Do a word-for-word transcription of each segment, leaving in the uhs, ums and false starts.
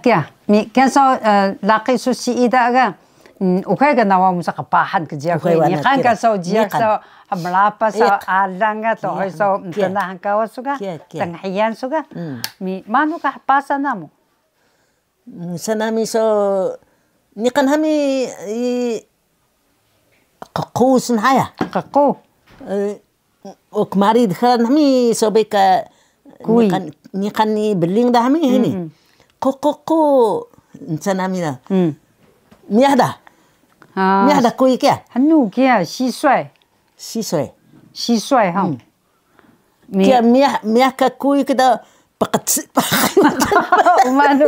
Kiya, mi, kiya so, eh, laqi su siida ga, mm, uxay ga nawa musa qpahan ka jiyax, uxay wana niqan ka so jiyax so, mlapas so alang ga to, uxay so mtnahan kawas su ga, tnhiyan su ga. Mi, manu ka qpasan namu? Musa nami so, niqan hami, i, Qequ snhaya. Qequ. Eh, o kmari dxral nami so beka kuy. Niqan, niqan ni bling da hami hini. Qequ, nca nami da. Miyah da. Miyah da kuy kiya. Hnu kiya, sisway. Sisway. Sisway ha. Kiya miyah, miyah ka kuy kida pqc-, pqyucun. Manu.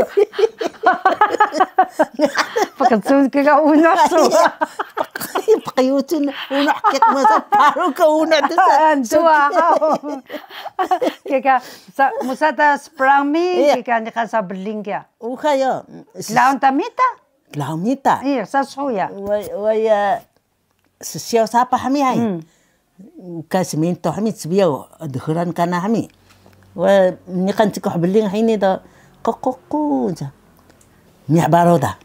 Pqcun kika unuh su. Pqyucun unuh kik masa paru ka unuh tu sa. Antua. Kika sa, musa ta sprang mi, kika niqan sa bling kiya. Uka yo. Laun ta mita? Laun mita. Iya, sa suya. Waya, waya. Ssiyaw sapah hami hay. Uka sminto hami cbiyaw, dxral kana hami. Wa, niqan cikuh bling hini do, qequ, qequ, ca. Miyah baro da.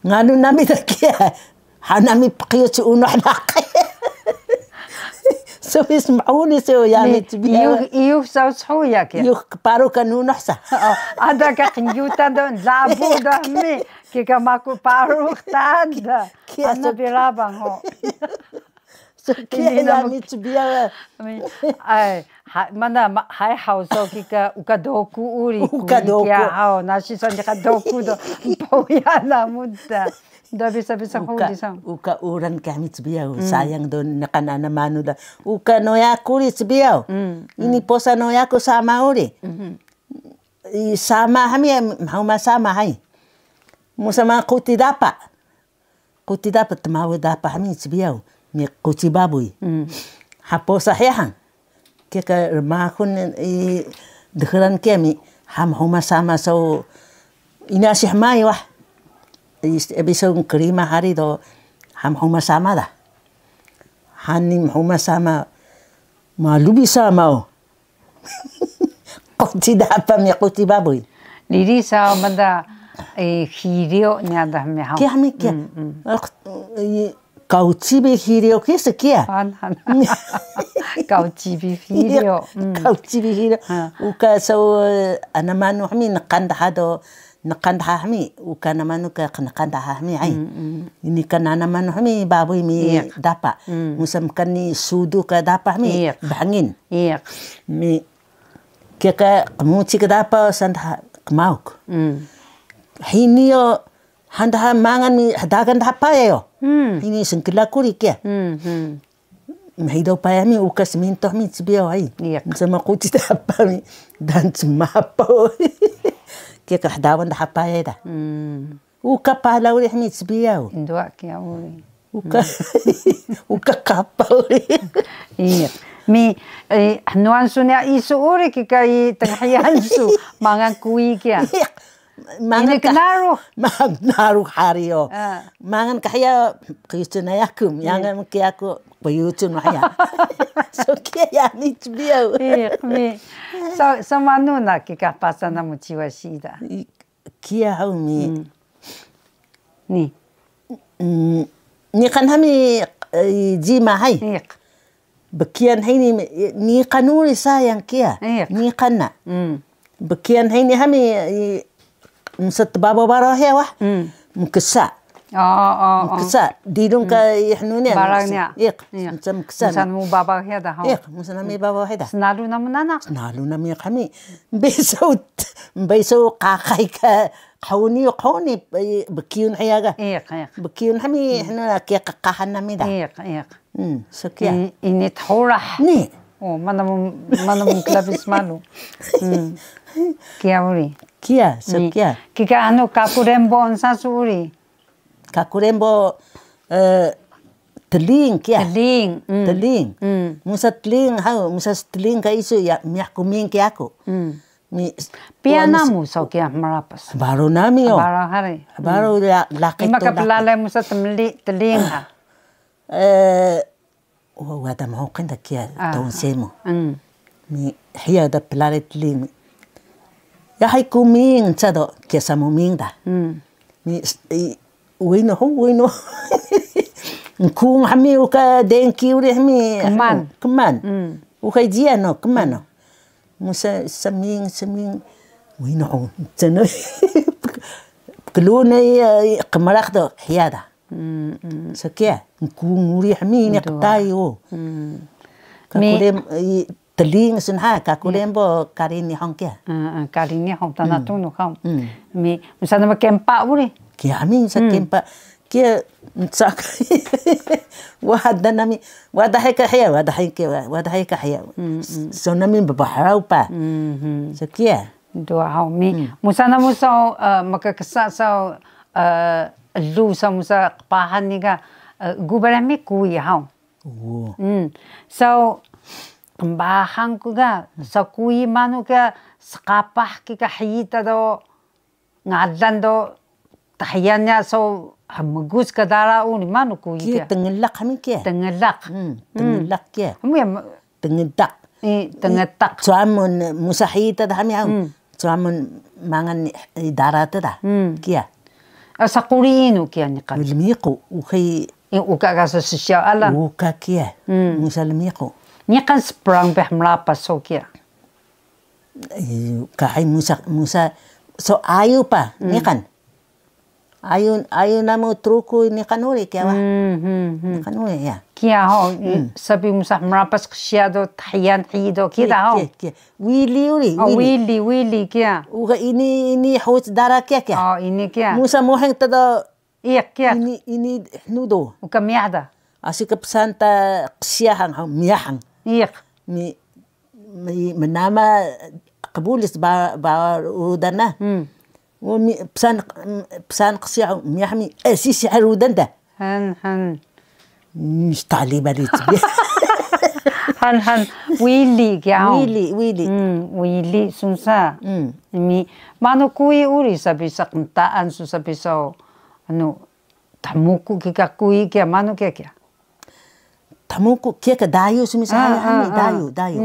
Nganu nami da kiya, ha nami pqyuc unuh laqi. Sbis mhuni so yami cbiyaw. Iyux, iyux saw suya kiya. Iyux kparu ka nunuh sa. Ada ka qnyutan do, labu da hami. Kika maku paru qtaan da. Kiya ana so bi Labang ho. So kiya yami cbiyaw. Ay, mana hay haw so kika uka doku uri. Uka doku. Kiya haw, nasi so niqan doku do. Mpuya namu da. Da bisa, bisa huli sa. Uka uran kami cbiyaw. Sayang do niqan ana manu da. Uka noyaku uri cbiyaw. Ini posa noyaku sama uri. I sama hami, mhuma sama hay. Musa ma quci dapa. Quci dapa, tmawe dapa hami cbiyaw, mi quci babuy. Hapo sa hiya han. Kika rmahun i dxral kiya mi, ha mhuma sama so, ini asi hmay wah. Ebi so krima hari do, ha mhuma sama da. Hani mhuma sama, malu bi sama o. Quci dapa mi quci babuy. Riri sa mada, eh, hiryo niya da mi haw. Kiya mi kiya. Kauci bi hiryo kiya sa kiya. Kauci bi hiryo. Kauci bi hiryo. Uka so, eh, ana manu hami naqan daha do. Naqan daha hami, uka ana manu ka naqan daha hami ay. Ini ka ana manu hami babuy mi dapa. Musa mkan ni sudu ka dapa hami, bhngil. Mi, kika qmuci ka dapa san daha qmauk. Hini yo, han daha mangan mi hdagan daha paya yo. Hini sngkla kuri kiya. Mhidaw paya mi uka sminto mi cbiyaw ay. Sama quci dapa mi dan cmapo. Kiya ka hdawan daha paya da. Uka pala uri mi cbiyaw. Nduwa kiya uri. Uka, uka kapa uri. Iya. Mi, eh, hnuan su niya isu uri kika i tnhiyan su mangan kuy kiya. Ini knarux. Knarux hari o. Mangan ka hiya qyucun na yaku, mangan ka yaku qyucun na hiya. So kiya yami cbiyaw. Iya, mi. So, so manu na kika pasan namu ciwa siida. Kiya haw mi. Ni. Niqan hami, eh, jima hay. Bkiyan hini, niqan uri sayang kiya. Niqan na. Bkiyan hini hami, msa tbabaw baraw hiya wah. Mksa. Mksa. Dilung ka ihnu niya. Barang niya. Iq. Msa mksa. Msa mu babaw hiya da, ha. Iq, msa nami babaw hiya da. Snalu namu nanaq. Snalu nami kami. Mbeso, mbeso qaqay ka. Qhuni, qhuni, bkiyun hiya ga. Iq, iq. Bkiyun hami, hnu na kiya qqahan nami da. Iq, iq. So kiya. Ini thurah. Ni. O, mana mu, mana mu klabis malu. Kiya uri. Kiya, so kiya. Kika anu kaku rembo nsa su uri. Kaku rembo, eh, tling kiya. Tling. Tling. Musa tling, haw, musa tling ka isu ya, miyah kuming kiya aku. Mi, piya namu so kiya mrapas. Baru nami yo. Baru hari. Baru ya, laqi. Ima ka plalay musa tmli, tling ha. Eh, wada mhuqil da kiya tonsel mu. Mi hiya da plalay tling. Yahay ku ming ca do, kiya samu ming da. Ni, i, wino ho, wino. Nkung hami uka dengki uri hami. Keman. Keman. Uka jiya no, keman no. Musa saming, saming. Wino ho, cano. Klune ya, kemarak do, hiya da. So kiya, nkung uri hami ini qtay o. Kakurem, i, tling sun ha, kakurem bo kari Nihong kiya. Kari Nihong, Tanah Tunux haw. Mi, musa nama kempa uri. Kiya, mi, musa kempa. Kiya, musa wada nami, wada hay ka hiya, wada hay ka, wada hay ka hiya. So nami babaharaw pa. So kiya. Dua haw, mi. Musa namu saw, eh, mkksa saw, eh, elu saw musa qpahan ni ka, eh, egu balay mi kuwi haw. Saw, qnbahang ku ka, saw kuwi manu ka, sqapah ki ka hiyi ta do, ngalan do, tahiyan niya saw hmgus ka dara uri manu kuwi kiya. Tnglaq hami kiya. Tnglaq. Tnglaq kiya. Hmu ya, Tngetaq. Tngetaq. Cuamun musa hiyi ta da hami haw. Cuamun mangan ni, i, dara ta da. Kiya. Asa quri inu kiya niqan? Lmiqu, uka i. Uka ka so sisiyaw alang. Uka kiya. Musa lmiqu. Niqan sprang peh mrapas so kiya. Uka hay musa, musa so ayu pa niqan. Ayu, ayu namu Truku niqan uri kiya wa. Niqan uri ya. Kiya ho, sabi musa mrapas qsiya do tahiyan hiyi do kiya ho. Wili uri, wili. Wili, wili kiya. Uka ini, ini huc dara kiya, kiya. Ini kiya. Musa muheng ta do. Iya kiya. Ini, ini hnu do. Uka miyah da. Asi ka psaan ta qsiya hang, hang miyah hang. Iya. Mi, mi, mnama qbulis ba, ba rudan na. Psaan, psaan qsiya miyah mi, eh, sisi rudan da. Han, han. Stali bari cbiyaw. Han, han. Wili kiya. Wili, wili. Wili sun sa. Mi, manu kuwi uri sabi sa qntaan su sabi so, anu, Tmuku kiya kuwi kiya, manu kiya kiya? Tmuku kiya ka dayu smi sa, hami dayu, dayu.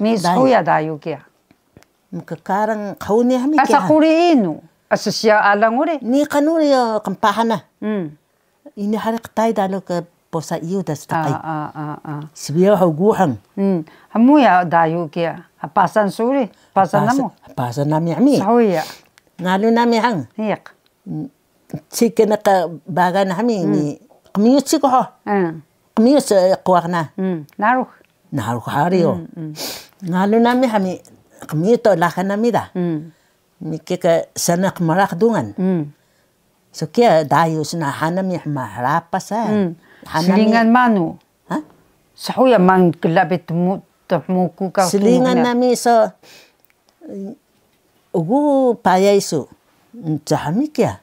Mi shuya dayu kiya. Mkkarang qhuni hami kiya. Asa quri inu? Asa siya alang uri? Niqan uri ya qnpahan na. Ini hari qtai dalu ka posa iyu da staqi. Sbiyaw ha guhang. Hmu ya dayu kiya. Pasan suri, pasan namu. Pasan nami hami. Shuya. Ngalu nami hang. Iq. Cike na ka baga na hami ni qmiyuc ciko ho. Qmiyuc, eh, quwaq na. Narux. Narux hari o. Ngalu nami hami qmiyuc to laxan nami da. Mi kika sana qmraq dungan. So kiya dayu sna hanami hma hrapas ha. Hanami. Slingan manu? Ha? Shuya man kla bi tmu-, tmuku ka. Slingan nami so Egu payay su. Nca hami kiya.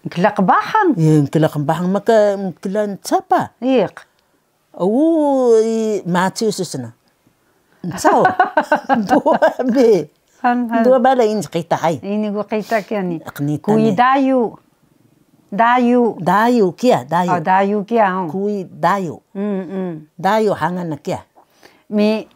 Nkla qbahang. Iya, nkla qbahang maka nkla nca pa. Iq. Egu i macu su sna. Nca o. Dua bi. Han, han. Dua balay ini qita hay. Ini gu qita kiya ni. Kuwi dayu. Dayu. Dayu kiya, dayu. Oh, dayu kiya, oh. Kuwi dayu. Mm, mm. Dayu hangan na kiya. Mi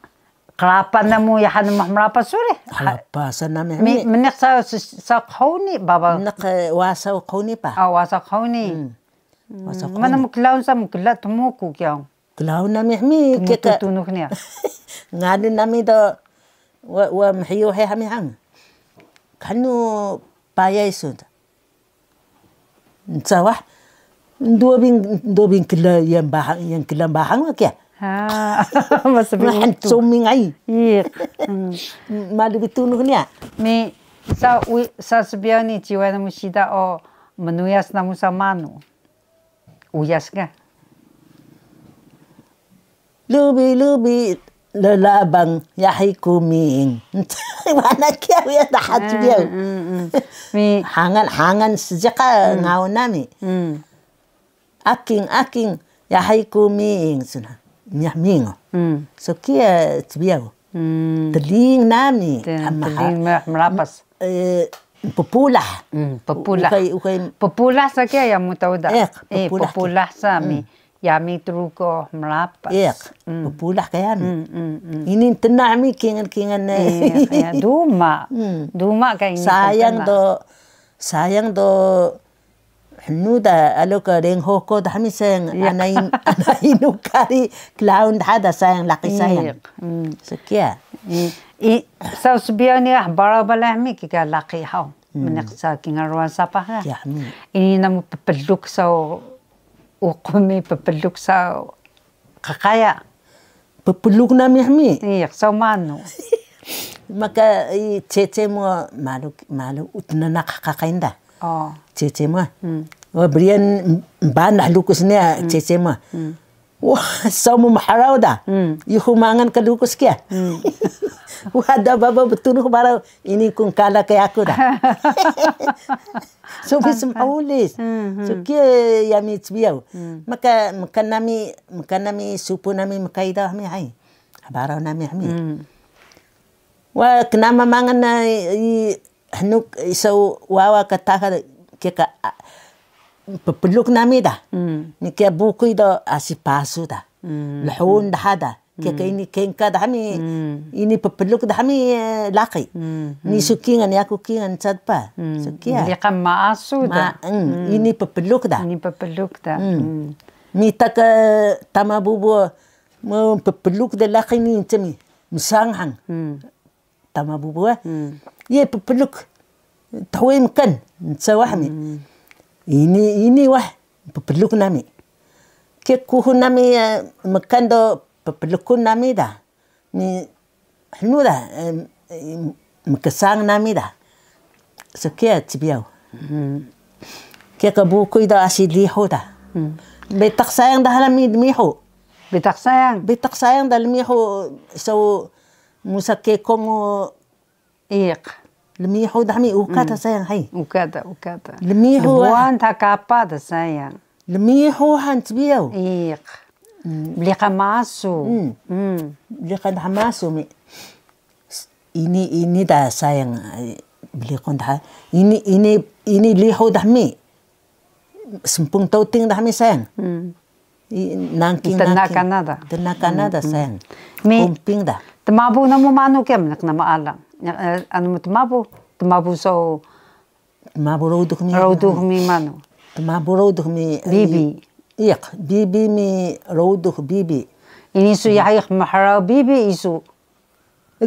qrapan namu yahan mah mrapas uri. Qrapasan nami. Mi, mniq sa, sa qhuni, baba. Mniq, eh, wasa qhuni pa. Oh, wasa qhuni. Mm. Wasa qhuni. Mana mklaun sa mkla tmuku kiya. Klaun nami hmi, tmuku kika tunux niya. Ngalu nami do, wa, wa mhiyu he hami hang. Kanu payay su. Nca wah, nduwa bi, nduwa bi kla yan bahang, yan kla bahang wa kiya. Ha, mas bi. Mahan cuming ay. Iya. Malu bi tunux niya. Mi, sa, wi, sa sbiyaw ni ciway namu siida o mnuyas namu sa manu. Uyas ka. Lubi, lubi, llabang, yahi ku miing. Wana kiya wiya daha cbiyaw. Mm, mm, mm. Mi. Hangan, hangan seejiq ka ngaw nami. Mm. Aking, aking, yahi ku miing, suna. Miyah miing. Mm. So kiya cbiyaw. Mm. Tling nami. Tling, tling mrapas. Eh, ppulah. Mm, ppulah. Ukay, ukay. Ppulah sa kiya ya mutaw da. Eh, ppulah. Eh, ppulah sa mi. Mm. Yami Truku mlapas. Iq, ppulah ka yami. Ini tna mi kingal-kingal na. Iq, ya, duma. Duma ka ini. Sayang do, sayang do, hnu da, alo ka rengho ko da hami sayang, ana inu kari klaun da hada sayang, laqi sayang. Iq. So kiya. I, saw sbiyaw ni ah, baraw balay hmi kika laqi haw. Mniq saw kingal ruwan sapah ga. Kiya hmi. Ini namu ppluk saw, uqun mi ppluk saw qaqaya. Ppluk nami hmi. Iq, saw manu. Maka i cece mu malu, malu utnanaq qaqay nda. Cece mu. Wa briyan mbanah lukus niya cece mu. Wah, saw mu mhraw da. Yuhu mangan ka lukus kiya. Wah, da baba btunux baraw, ini kung kala ka yaku da. So bi smhulis. So kiya yami cbiyaw. Maka, mkan nami, mkan nami supu nami mkay da hmi hay. Baraw nami hmi. Wa knama mangan na i, i, hnuk, i, saw wawa ka taha kiya ka, a, ppluk nami da. Ni kiya bukuy do asi pasu da. Lhun da hada. Kiya ka ini kengka da hmi. Ini ppluk da hmi, e, laqi. Ni su kingal, yaku kingal cad pa. So kiya. Mliqan maasu da. Ini ppluk da. Ini ppluk da. Mita ka tama bubu, mu ppluk da laqi ni cemi. Msanghang. Tama bubu, e. Ye ppluk. Thuy mkan, ncawa hmi. Ini, ini wah, ppluk nami. Kiya kuhun nami, e, mkan do pplukun nami da. Ni hnu da, e, mksang nami da. So kiya cbiyaw. Kiya ka bukuy do asi lihu da. Bitaq sayang da hala mi lmihu. Bitaq sayang. Bitaq sayang da lmihu, saw musa kekong. Iq. Lmihu da hmi uka da sayang hay. Uka da, uka da. Lmihu. Buwan ta kapa da sayang. Lmihu han cbiyaw. Iq. Mliqan maasu. Mliqan da masu mi. Ini, ini da sayang, e, bliqun da. Ini, ini, ini lihu da hmi. Smpung tawting da hmi sayang. Nangking, tna kana da. Tna kana da sayang. Mi, kumping da. Tmabu namu manu kiya, mnaq nama alang. Anu mu tmabu, tmabu saw. Tmabu rodux mi. Rodux mi manu. Tmabu rodux mi. Bibi. Iq, bibi mi rodux bibi. Ini su yahiq mhraw bibi isu.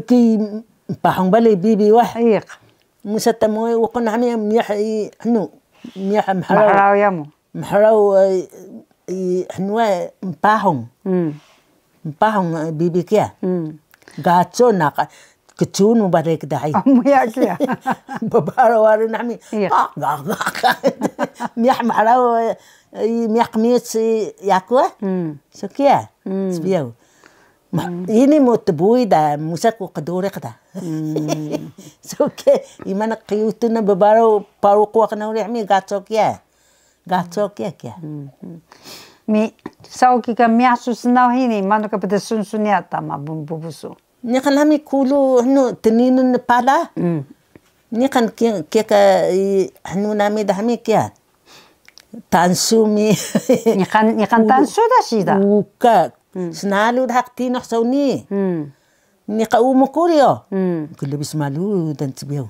Ki mpahung balay bibi wah. Iq. Musa tama uqun nami miyah i hnu. Miyah mhraw. Mhraw yamu. Mhraw, e, i hnu, e, mpahung. Mpahung, e, bibi kiya. Gaco naq kcun mu balay kdahi. Amu ya kiya. Bbaraw aru nami. Iya. Miyah mhraw, e, miyah qmiyuc, e, yaku, e. So kiya. Cbiyaw. Ini mu tbuy da, musa ku qduriq da. So kiya, ima naq qiyutun na bbaraw paru quwaq na uri hmi gaco kiya. Gaco kiya kiya. Mi, saw kika miyah su snaw hini, manu ka pdsun su niya tama bubu su. Niqan hmi kulu hnu tninun pala. Niqan kiya, kiya ka i hnu nami da hmi kiya. Tansu mi. Niqan, niqan tansu da sida. Uka. Snalu dha qtinux saw ni. Niqa umu kuri o. Klbis malu dan cbiyaw.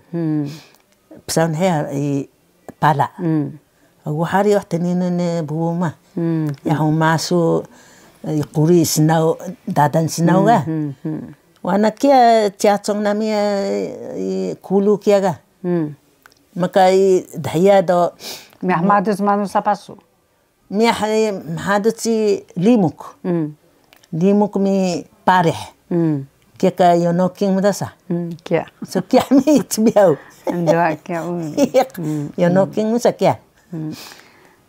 Psaun heya i pala. Agu hari wah tninun bubu ma. Yahu masu, i quri snaw, dadan snaw ga. Wana kiya ciyacung nami, i kulu kiya ga. Maka i dhiya do. Miyah mhaduc manu sapah su. Miyah, e, mhaduc i limuk. Limuk mi parih. Kiya ka yonoking mdasa. Kiya. So kiya mi cbiyaw. Nduwa kiya, mm. Yonoking mdasa kiya.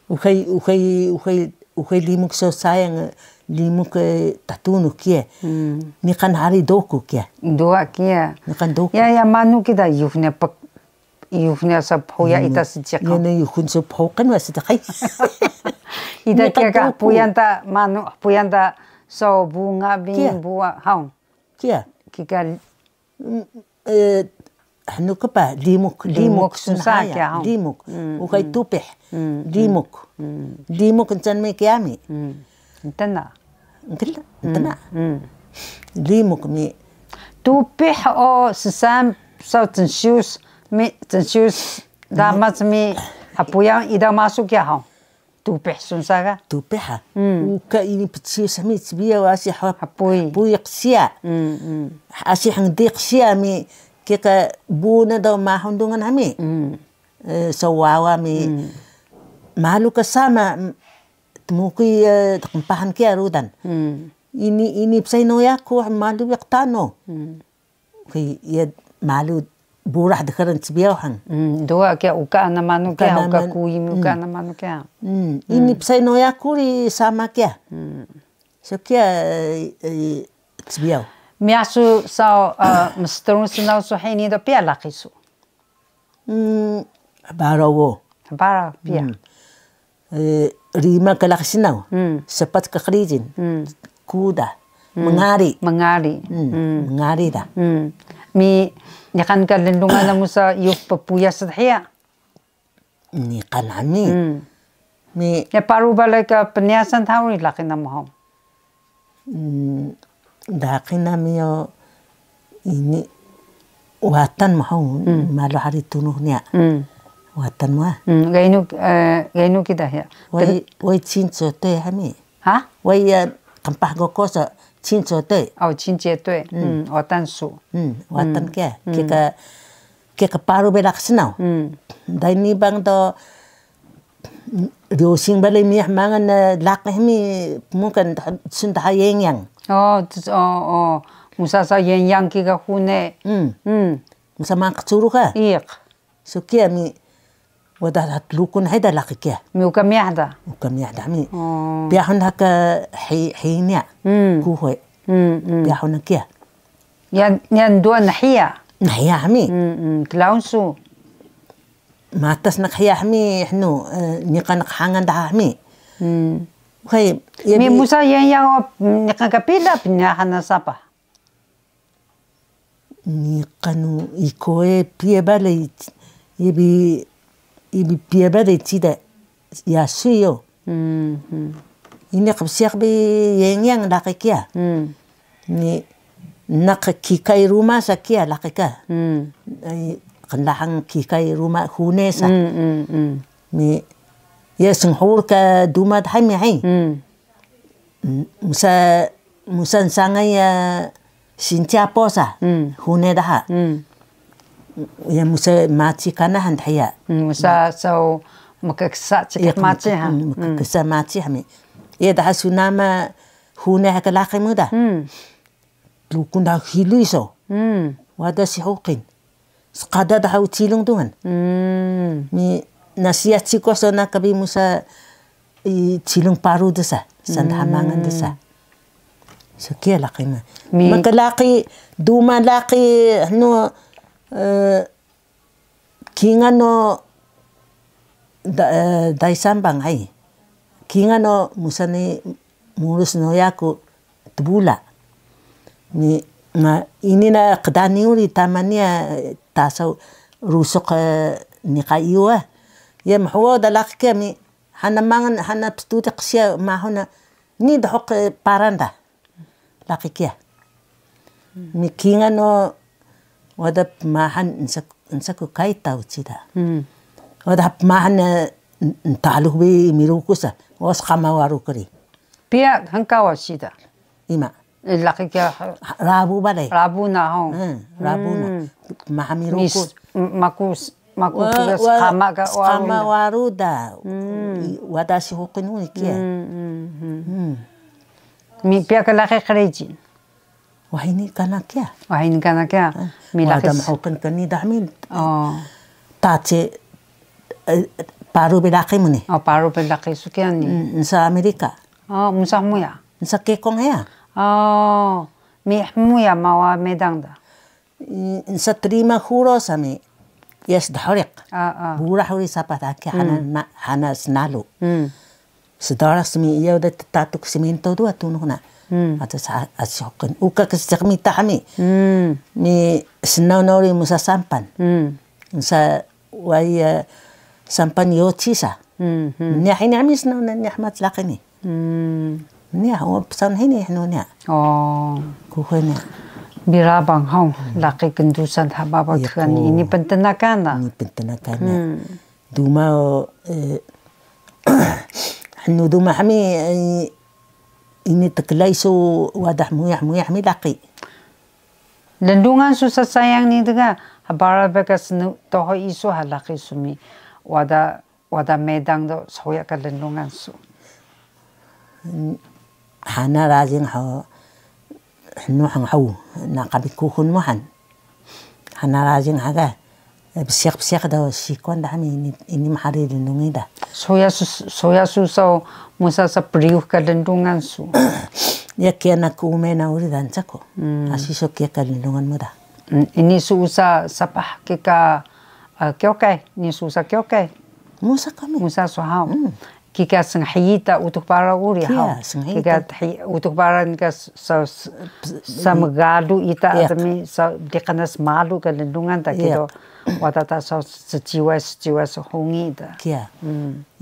Uxay, uxay, uxay, uxay limuk so sayang, limuk, e, tatunu kiya. Niqan hari doku kiya. Nduwa kiya. Niqan doku. Ya, ya, manu kida yufne pek Iyux niya sa phuya ita sediq. Iya na iyux so phuqan wa sediq. Ida kiya ka puyan ta manu, puyan ta so bunga bi buwa haw. Kiya. Kika, hnu kpa, limuk, limuk susa kiya haw. Limuk. Uxay tupih. Limuk. Limuk ncan mi kiya mi. Ntena. Ntena. Ntena. Limuk mi. Tupih o ssaan saw cnsiyus mi, cnsiyus damac mi, hapuyang ida masuk ya hug. Tupih sun sa ga? Tupih ha. Uka ini pciyus mi cbiyaw asi ha-, hapuy. Hapuy qsiya. Asi hngdi qsiya mi kika buna do mahun dungan hami. Eh, so wawa mi. Malu ka sama, tmukuy, eh, tqmpahan kiya rudan. Ini, ini psai no yaku, malu bi qtano. Kiya malu burah dheran cbiyaw han. Duwa kiya uka ana manu kiya, uka kuyi mi uka ana manu kiya. Ini psai no yaku ri sama kiya. So kiya, eh, cbiyaw. Miyasu saw, eh, mstrung snaw su hini do piya laqi su? Baraw wo. Baraw piya. Eh, rima ka laqi snaw. Sepat ka qrijil. Kuda. Mngari. Mngari. Mngari da. Mi, niqan ka lnlungan namu sa yuk ppuyas dhiya? Niqan nami. Mi. Ya paru balay ka pnyasan thaw ri laqi namu hug. Daqi nami o ini Watan mu hug, malu hari tunux niya. Watan mu ah. Ga inu, eh, ga inu kida hiya? Wai, wai cinco toy hami. Ha? Wai, eh, qmpah goko so cinco toy. O, cinco toy. Watan su. Watan kiya. Kika, kika paru bi laqi snaw. Dai ni bang do Ryosing balay miyah mangan na laqi hmi, pmukan sun dha yengyang. O, musa saw yengyang kika hune. Musa mangan qcurux ka. Iq. So kiya mi wada dha tlukun hay da laqi kiya. Mi uka miyah da. Uka miyah da mi. Piyahun dha ka hi, hi niya. Kuhuy. Piyahun na kiya. Niyan, niyan duwa nhiya. Nhiya hmi. Klaun su. Matas naq hiya hmi hnu, eh, niqan naq hangan daha hmi. Hay, mi musa yengyang o niqan ka pila pnyahan na sapah? Niqan u iko e piya balay, ibi, ibi piya balay cida yasuy o. Ini qbsiyaq bi yengyang laqi kiya. Ni naq kikay ruma sa kiya laqi ka. Ay, qnlahang kikay ruma hune sa. Mi, ya snghur ka duma dha mi hay. Musa, musa nsangay ya Sinciyapo sa, hune daha. Ya musa maci kana han dhiya. Musa saw mkksa cikiq maci ha. Mkksa maci hmi. Ya daha su nama hune ha ka laqi mu da. Tlukun daha hiluy so. Wada si Huqin. Sqada daha u Cilung dungan. Mi nasiya ciko so na ka bi musa i Cilung paru dsa, saan daha mangan dsa. So kiya laqi ma. Mi maka laqi, duma laqi, hnu, eh, kingan o da-, eh, Daisambang hay. Kingan o musa ni murus no yaku tbula. Mi, nga, ini na qdani uri tama niya, eh, tasaw rusuq, eh, niqa iyu, eh. Ya mhuwa da laqi kiya mi, hana mangan, hana pstuti qsiya mahun na, ni dhuq, eh, Paran da. Laqi kiya. Mi kingan o wada pmahan nsak-, nsaku kaitaw cida. Wada pmahan, eh, n-, ntalux bi mirukus, ah. O sqama waru kri. Piya hngkawas cida? Ima. Eh, laqi kiya, ha-, Rabu balay. Rabu na hug. Hmm, Rabu na. Maha miruku. Mis-, m-, makus, makus sqama ka waru da. Sqama waru da. I, wada si Huqin uri kiya. Mi piya ka laqi qrijil? Wahini kana kiya. Wahini kana kiya. Mi laqi. Wada mhuqil kani dahmi. Oh. Tace, eh, paru bi laqi mu ni. Oh, paru bi laqi su kiya ni. Mm, nsa Amerika. Oh, musa hmuya. Nsa kekong heya. Oh, mi hmuya mawa medang da. Nsa trima huro sami, ya sdhoriq. Ah, ah. Burah uri sapah daki hana, hana snalu. Sdhoriq sami iya uda ttatux siminto duwa tunux na. Ato sa, asi Huqin. Uka ksjiq mita hami. Mi snaw na uri musa sampan. Nsa wai, eh, sampan yoci sa. Niya hini hami snaw na niya hmat laqi ni. Niya, o psaun hini hnu niya. O. Kuxul niya. Birabang haw, laqi kndusan dha babaw tgan ini pntena kana. Ini pntena kana. Duma o, hnu duma hmi, ini tklai su wada muyah muyah hmi laqi. Lnlungan su ssayang ni dga, hbaraw bi ka snu toho isu ha laqi su mi wada Wada meydang do shuya ka lnlungan su. Hana rajing ho, hnu hang hau, na kami kuxul mu han. Hana rajing haga, bsiq bsiq do sikuan da hmi ini, ini mhari lnlungi da. Shuya su, shuya su saw musa sa priyux ka lnlungan su. Ya kiya na kume na uri danca ku. Asi so kiya ka lnlungan mu da. Ini su usa sapah kika, kyokay, ini su usa kyokay. Musa kami. Musa su haw. Kika snghiyita Utux Baraw uri haw. Kika Utux Baraw nika sa mgalu ita admi sa diqanas malu ka lnlungan ta kido. Wada ta sa sciway sciway shungi ta. Kiya.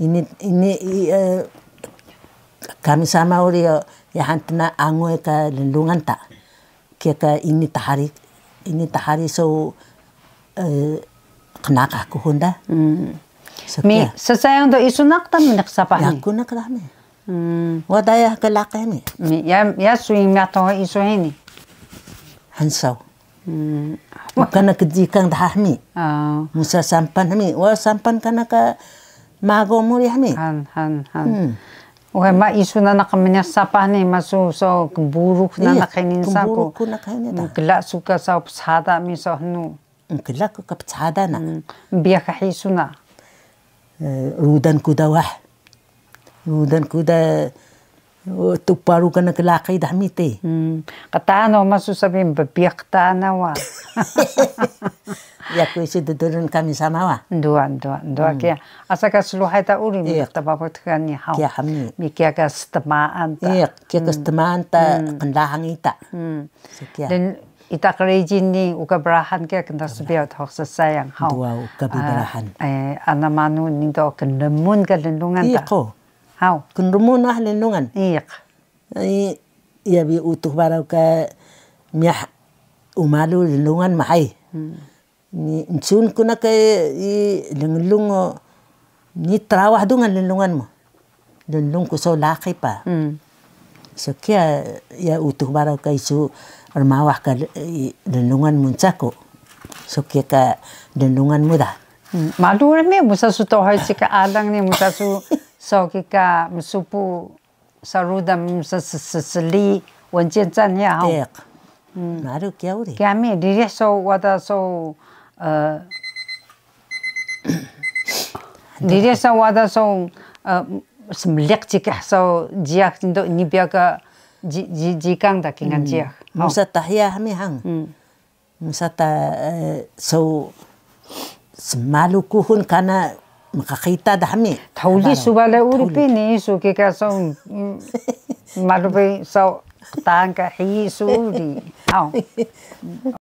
Ini, ini kami sama uri ya han tna angoy ka lnlungan ta. Kiya ka ini thari, ini thari so qnaqah kuxul da. Mi ssayang do isu naq ta mniq sapah ni. Yaku naq da mi. Wada ya ka laqi mi. Mi ya, ya suying miyah toho isu hini. Hansaw. Uka na kjikang daha mi. Musa sampan mi. Wa sampan kana ka mago mu ri hmi. Han, han, han. Uxe ma isu nanaq mniq sapah ni, masu so kburux nanaq hini nsa ku. Kburux ku nanaq hini ta. Mkla su ka saw pshada mi so hnu. Mkla ku ka pshada na. Biyax ka hisu na. Rudan ku da wah. Rudan ku da Tuparu kana ka laqi da hmi te. Qtaan o masu sabi mbiyax qtaan wa. Yaku isu ddurun kami sama wa. Nduwa, nduwa, nduwa kiya. Asa ka sluhay ta uri mi ta babaw tgan ni haw. Kiya hmi. Mi kiya ka stmaan ta. Iya, kiya ka stmaan ta qnlahang ita. Kiya. Ita qrijin ni uka brahan kiya kna sbiyaw tho ssayang haw. Nduwa uka bi brahan. Ana manu ni do knrmun ka lnlungan ta. Iya ko. Haw. Knrmun ah lnlungan. Iq. Iya bi Utux Baraw ka miyah umalu lnlungan mahay. Ni ncun ku na ka i lnglung o ni trawah dungan lnlungan mu. Lnlung ku so laqi pa. So kiya ya Utux Baraw ka isu rmawah ka lnlungan mu ncaku. So kiya ka lnlungan mu da. Malu rmi musa su tohay cika alang ni musa su so kika msupu sarudan msa ssli wancincan ya haw. Malu kiya uri. Kiya mi ririh so wada so ririh so wada so smliq cika so jiyax ndo ini biyax ka jikang da kingan jiyax. Musa tahiya hmi hang. Msa ta so smalu kuxul kana mkqita da hmi. Thuli su bale uri pini su kika so malu bi so qtaan ka hiyi su uri. Aw.